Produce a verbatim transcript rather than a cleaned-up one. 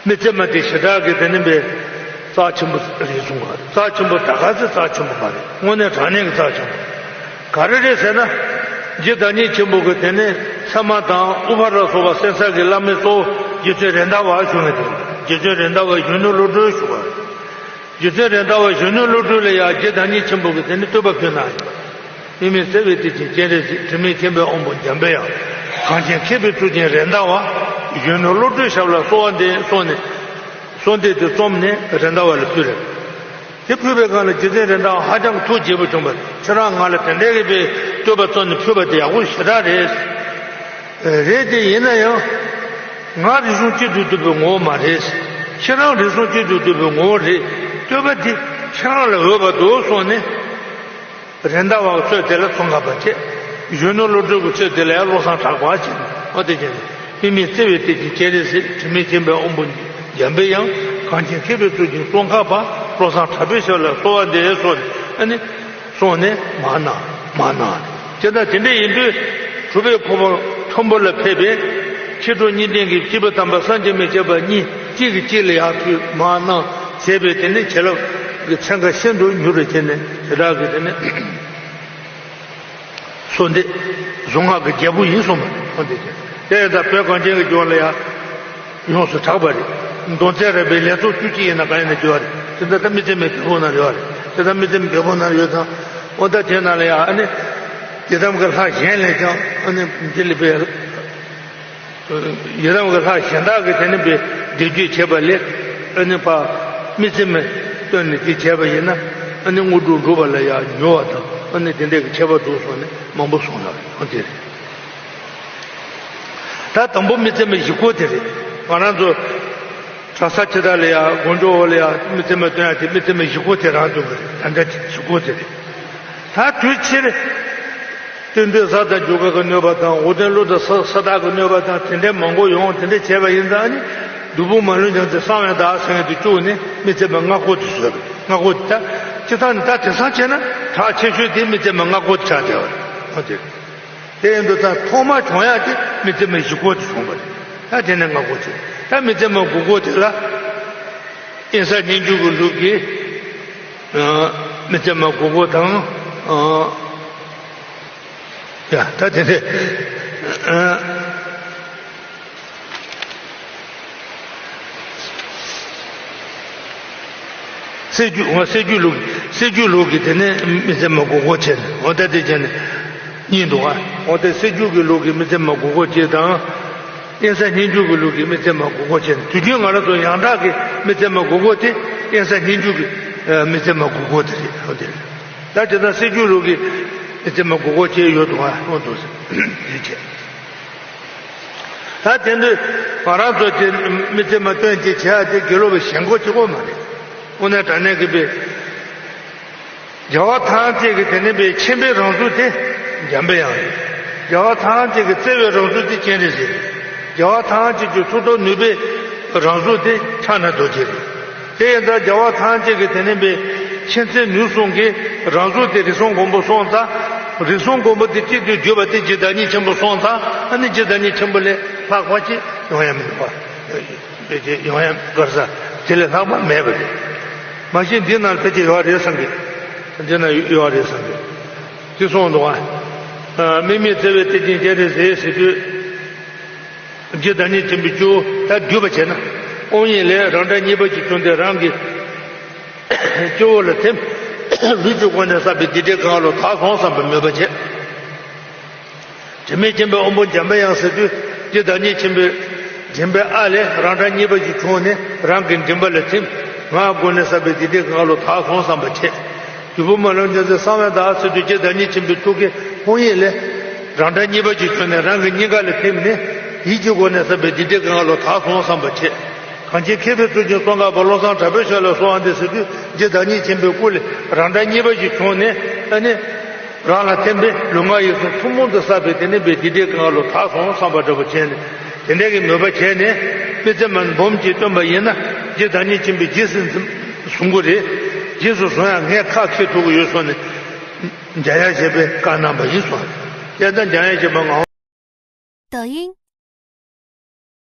མི་ཚེ་མ་དེ་ཞེ་དྲག་གི་དེ་ནི་པའི་རྩ་ཆེན་པོ་རེད་གསུང་བ་རེད། རྩ་ཆེན་པོ་ད་ག་ཚོད་རྩ་ཆེན་པོ་མ་རེད། དངོས་གནས་དྲང་གནས་ཀྱི་རྩ་ཆེན་པོ། ག་རེ་རེད་ཟེར་ན། རྗེ་བདག་ཉིད་ཆེན་པོ་གི་དེ་ནི་ཚད་མ་དང་ཨུ་པ་ར་སོགས་པ་གསན་ས་གི་བླ་མའི་གཙོ་བོ་རྗེ་བཙུན་རེད་མདའ་བ་བཞུགས་ནས་དེ་རྗེ་བཙུན་རེད་མདའ་བ་གཞོན་ནུ་བློ་གྲོས་ཞུ་བ་རེད། རྗེ་བཙུན་རེད་མདའ་བ་གཞོན་ནུ་བློ་གྲོས་ལ་ཡང་རྗེ་བདག་ཉིད་ཆེན་པོ་གི་དེ་ནི་བསྟོད་པ་ཕུལ་གནང་ཡོད་པ་རེད། དམིགས་མེད་བརྩེ་བའི་གཏེར་ཆེན་སྤྱན་རས་གཟིགས། དྲི་མེད་མཁྱེན་པའི་དབང་པོ་འཇམ་པའི་དབྱངས། གངས་ཅན་མཁས་པའི་གཙུག་རྒྱན་རེད་མདའ་བ། གཞོན་ནུ་བློ་གྲོས་ཞབས་ལ་གསོལ་བ་འདེབས་གསུངས་ནས། གསོལ་འདེབས་དེ་རྩོམ་ནས་རེད་མདའ་བ་ལ་ཕུལ་རེད། དེ་ཕུལ་བའི་སྒང་ལ་རྗེ་བཙུན་རེད་མདའ་བ་ཧ་ཅང་གི་ཐུགས་དགྱེས་པོ་བྱུང་བ་རེད། ཁྱེད་རང་ང་ལ་དེ་འདྲའི་གི་པའི་བསྟོད་པ་རྩོམ་ནས་ཕུལ་བ་དེ་ཡག་པོ་ཞེ་དྲག་རེད། རེད་དེ་ཡིན་ན་ཡང་། ང་རིག་གཞུང་གཅིག་ཏུ་འདུས་པའི་ངོ་བོ་མ་རེད། ཁྱེད་རང་རིག་གཞུང་གཅིག་ཏུ་འདུས་པའི་ངོ་བོ་རེད། བསྟོད་པ་འདི་ཁྱེད་རང་ལ་འོས་པ་འདུག་གསུངས་ནས། རེད་མདའ་བ་གི་ཚོད་དེ་ལ་ཚོད་འགག་པ་བྱས། གཞོན་ནུ་བློ་གྲོས་ཀྱི་ཚོད་དེ་ལ་ཡང་བློ་བཟང་གྲགས་པ་བྱས་ནས་འོ་དེ་བྱས་ནས་དམིགས་མེད་བརྩེ་བའི་གཏེར་ཆེན་སྤྱན་རས་གཟིགས། དྲི་མེད་མཁྱེན་པའི་དབང་པོ་འཇམ་པའི་དབྱངས། གངས་ཅན་མཁས་པའི་གཙུག་རྒྱན་ཙོང་ཁ་པ། བློ་བཟང་གྲགས་པའི་ཞབས་ལ་གསོལ་བ་འདེབས་གསུངས་ནས་ཨ་ནི། གསུངས་ནས་མར་གནང་། མར་གནང་། དེ་ལྟར་དེ་འདྲ་ཡིན་དུས་གྲུབ་པའི་གོ་འཕང་མཐོན་པོ་ལ་ཕེབས་པའི་མཆེད་གྲོགས་གཉིས་ལྡན་གྱི་སྐྱེས་བུ་དམ་པ་སངས་རྒྱས་མི་བསྐྱོད་པ་གཉིས་གཅིག་གིས་གཅིག་ལ་ཡར་ཐུག་མར་གནང་བྱས་པའི་དེ་ནི་བྱིན་རླབས་ཀྱི་ཚན་ཁ་ཤིན་ཏུ་མྱུར་རུ་བྱས་ནས་དེ་དག་གི་དེ་ནི་གསོལ་འདེབས་གཟུངས་སྔགས་ཀྱི་རྒྱལ་པོ་ཡིན་གསུངས་པ་འོ་དེ་བྱས་དེ་ཡང་ད་བོད་གངས་ཅན་གྱི་ལྗོངས་ལ་ཡང་། ཡོངས་སུ་གྲགས་པ་རེད། མདོ་མཛངས་རབ་པའི་ལེགས་ཚོགས་བཅུ་གཅིག་ཡིན་ན་གང་ཡིན་ན་བརྗོད་པ་རེད། དེ་ལྟར་ད་མི་ཚེ་མའི་བེ་ཕུང་ནང་ཡོད་རེད། དེ་ལྟར་མི་ཚེ་མའི་བེ་ཕུང་ནང་ཡོད་ཙང་། འོ་ད་དེ་ནང་ལ་ཡང་ཨ་ནི། ཡི་དམ་གྱི་ལྷ་གཞན་ལས་ཀྱང་ཨ་ནི་འདི་ལ་བའི། ཡི་དམ་གྱི་ལྷ་གཞན་དག་གིས་དེ་ནི་བའི་འདི་བརྗོད་བྱས་པ་ལས། ཨ་ནི་ཕ། མི་ཚེ་མའི་སྟོན་ནས་འདི་བྱས་པ་ཡིན་ན། ཨ་ནི་དངོས་གྲུབ་འགྲུབ་པ་ལ་ཡང་མྱུར་བ་དང་ཨ་ནི་དེ་འདྲའི་གི་ཁྱད་པར་འདུག་གསུངས་ནས་མང་པོ་གསུངས་ཡོད་རེད། འོ་དེ་རེད། ད་དང་པོ་མི་ཚེ་མའི་གཞིས་འཁོར་དེ་རེད། ང་རང་ཚོ་གྲྭ་ས་ཇི་ལྟར་ལ་ཡ་དགོན་ཆོས་འོག་ལ་ཡ་མི་ཚེ་མ་སྟོན་ཡ་དེ་མི་ཚེ་མའི་གཞིས་འཁོར་དེ་རང་འདུག་གི་རེད། ད་ལྟ་གཞིས་འཁོར་དེ་རེད། ད་དུས་ཕྱིར་སྟོན་དུས་གཟའ་དང་རྒྱུ་སྐར་གྱི་གནོད་པ་དང་འོ་དེ་ཀླུ་དང་ས་ས་བདག་གི་གནོད་པ་དང་དེ་འདྲའི་མང་པོ་ཡོང་དེ་འདྲ་བྱས་པ་ཡིན་ཙང་ནི་སྒྲུབ་ཕུག་མ་ལུས་རྒྱལ་མཚན་གསང་བའི་བདག་ཟེར་མཁན་དེ་བཅུག་ནས་མི་ཚེ་མའི་སྔ་འཁོར་དེ་བཟོས་པ་རེད། སྔ་འཁོར་དེ་ད་སྤྱིར་བཏང་ནི་ད་དེང་སང་བྱས་ན་གྲགས་ཆེ་ཤོས་དེ་མི་ཚེ་མའི་སྔ་འཁོར་དེ་ཆགས་བསྡད་པ་རེད། འོ་དེ་རེད། དེ་ཡིན་དུས་ད་ཐོག་མ་བྱུང་ཡག་དེ་མི་ཚེ་མའི་གཞིས་འཁོར་དེ་བྱུང་བ་རེད། ད་དེ་ནས་སྔ་འཁོར་བྱས། ད་མི་ཚེ་མའི་དགུ་འཁོར་དེ་ལ་དབེན་ས་སྙན་བརྒྱུད་ཀྱི་ལུགས་ཀྱི་ཨ་མི་ཚེ་མའི་དགུ་འཁོར་དང་ཨ་ཡ་ད་དེ་ནས་ཨ། སྲད་རྒྱུད་ང་སྲད་རྒྱུད་ལུགས་སྲད་རྒྱུད་ལུགས་ཀྱི་དེ་ནས་མི་ཚེ་མའི་དགུ་འཁོར་བྱས་ནས་འོ་ད་དེ་བྱས་ནས་གཉིས་འདུག་ཨ། འོ་ད་སྲད་རྒྱུད་ཀྱི་ལུགས་ཀྱི་མི་ཚེ་མའི་དགུ་འཁོར་བྱས་དང་། དབེན་ས་སྙན་བརྒྱུད་ཀྱི་ལུགས་ཀྱི་མི་ཚེ་མའི་དགུ་འཁོར་བྱས་ནས་དུས་རྒྱུན་ང་རང་ཚོ་ཡང་དག་གི་མི་ཚེ་མའི་དགུ་འཁོར་དེ་དབེན་ས་སྙན་བརྒྱུད་ཀྱི་མི་ཚེ་མའི་དགུ་འཁོར་དེ་རེད། འོ་དེ་རེད། ད་དེ་ན་སྲད་རྒྱུད་ལུགས་ཀྱི་མི་ཚེ་མའི་དགུ་འཁོར་བྱས་ཡོད་འདུག་ཨ། འོ་འདུག་ཟེར་དེ་བྱས། ད་དེ་འདྲ་ང་རང་ཚོ་དེ་མི་ཚེ་མ་སྟོན་ཅིག་བྱེད་ཡ་དེ་དགེ་སློབ་པའི་ཞེན་ཁོག་གཅིག་པོ་མ་རེད། དངོས་གནས་དྲང་གནས་ཀྱི་པའི་རྒྱལ་བ་ཐམས་ཅད་ཀྱི་དེ་ནས་པའི་མཁྱེན་པའི་རང་གཟུགས་དེ་འཇམ་པའི་དབྱངས་རེད། རྒྱལ་བ་ཐམས་ཅད་ཀྱི་བརྩེ་བའི་རང་གཟུགས་དེ་སྤྱན་རས་གཟིགས་རེད། རྒྱལ་བ་ཐམས་ཅད་ཀྱི་མཐུ་སྟོབས་ནུས་པའི་རང་གཟུགས་དེ་ཕྱག་ན་རྡོ་རྗེ་རེད། དེ་ཡིན་ཙང་རྒྱལ་བ་ཐམས་ཅད་ཀྱི་དེ་ནས་པའི་མཁྱེན་བརྩེ་ནུས་གསུམ་གྱི་རང་གཟུགས་དེ་རིགས་གསུམ་མགོན་པོ་གསུམ་དང་། རིགས་གསུམ་མགོན་པོ་དེ་གཅིག་ཏུ་བསྡུས་པ་དེ་རྗེ་བདག་ཉིད་ཆེན་པོ་གསུམ་དང་ཨ་ནི་རྗེ་བདག་ཉིད་ཆེན་པོ་ལས་ལྷག་པ་ཅིག་ཡོང་ཡ་མི་འདུག་པ། ཕལ་ཆེར་ཡོང་ཡ་གར་ས་དེ་ལས་ལྷག་པ་མེད་པ་རེད། མ་གཞི་འདི་ནང་ཕལ་ཆེར་ཡོད་རེད་བསམ་གི། འདི་ན་ཡོད་རེད་བསམ་གི། དེ་གསུངས་འདུག་ཨ། དམིགས་མེད་བརྩེ་བའི་གཏེར་ཆེན་སྤྱན་རས་གཟིགས་ཟེར་དུས། རྗེ་བདག་ཉིད་ཆེན་པོའི་སྤྱི་བོ་ད་བསྡུས་པ་བྱས་ན། དབང་ཡིན་ལས་རང་སྒྲ་གཉིས་པ་ཅིག་བྱུང་སྟེ་རང་གི་སྤྱི་བོ་ལ་ཐིམ། ལུས་ཀྱི་སྒོ་ནས་བསགས་པའི་སྡིག་སྒྲིབ་གང་ལོ་དག་སོང་བསམ་པའི་མོས་པ་བྱས། དྲི་མེད་མཁྱེན་པའི་དབང་པོ་འཇམ་པའི་དབྱངས་ཟེར་དུས་རྗེ་བདག་ཉིད་ཆེན་པོའི་མགྲིན་པའི་ཨ་ལས་རང་སྒྲ་གཉིས་པ་ཅིག་བྱུང་ནས་རང་གི་མགྲིན་པ་ལ་ཐིམ། ངག་སྒོ་ནས་བསགས་པའི་སྡིག་སྒྲིབ་གང་ལོ་དག་སོང་བསམ་པ་བྱས། སྒྲུབ་ཕུག་མ་ལུས་རྒྱལ་མཚན་གསང་བའི་བདག་ཟེར་དུས་རྗེ་བདག་ཉིད་ཆེན་པོའི་ཐུགས་ཀའི་དབང་ཡིན་ལས། རང་སྒྲ་གཉིས་པ་ཅིག་བྱུང་ནས་རང་གི་སྙིང་ག་ལ་ཐིམ་ནས་ཡིད་ཀྱི་སྒོ་ནས་བསགས་པའི་སྡིག་སྒྲིབ་གང་ལོ་དག་སོང་བསམ་པ་བྱས། གངས་ཅན་མཁས་པའི་གཙུག་རྒྱན་ཙོང་ཁ་པ་བློ་བཟང་གྲགས་པའི་ཞབས་ལ་གསོལ་བ་འདེབས་ཟེར་དུས་རྗེ་བདག་ཉིད་ཆེན་པོའི་སྐུ་ལས་རང་སྒྲ་གཉིས་པ་ཅིག་བྱུང་ནས་ཨ་ནི། རང་ལ་ཐིམ་པས་ལུས་ངག་ཡིད་གསུམ་ཐུན་མོང་དུ་བསགས་པའི་དེ་ནི་པའི་སྡིག་སྒྲིབ་གང་ལོ་དག་སོང་བསམ་པ་འདྲ་པོ་བྱས་ནས་དེ་འདྲའི་གི་མོས་པ་བྱས་ནས་མི་ཚེ་མ་འབུམ་གཅིག་བཏོན་པ་ཡིན་ན་རྗེ་བདག་ཉིད་ཆེན་པོས་རྗེས་སུ་བཟུང་གི་རེད། རྗེས་སུ་བཟུང་ཡང་ངས་ཁ་འཁྱེར་ཐུབ་ཀྱི་ཡོད་གསུངས་ནས་འཇམ་དབྱངས་བཞད་པས་བཀའ་གནང་བ་ཡིན་གསུངས། དེ་ལྟར་འཇམ་དབྱངས་བཞད་པ་ངག་དབང་། 抖音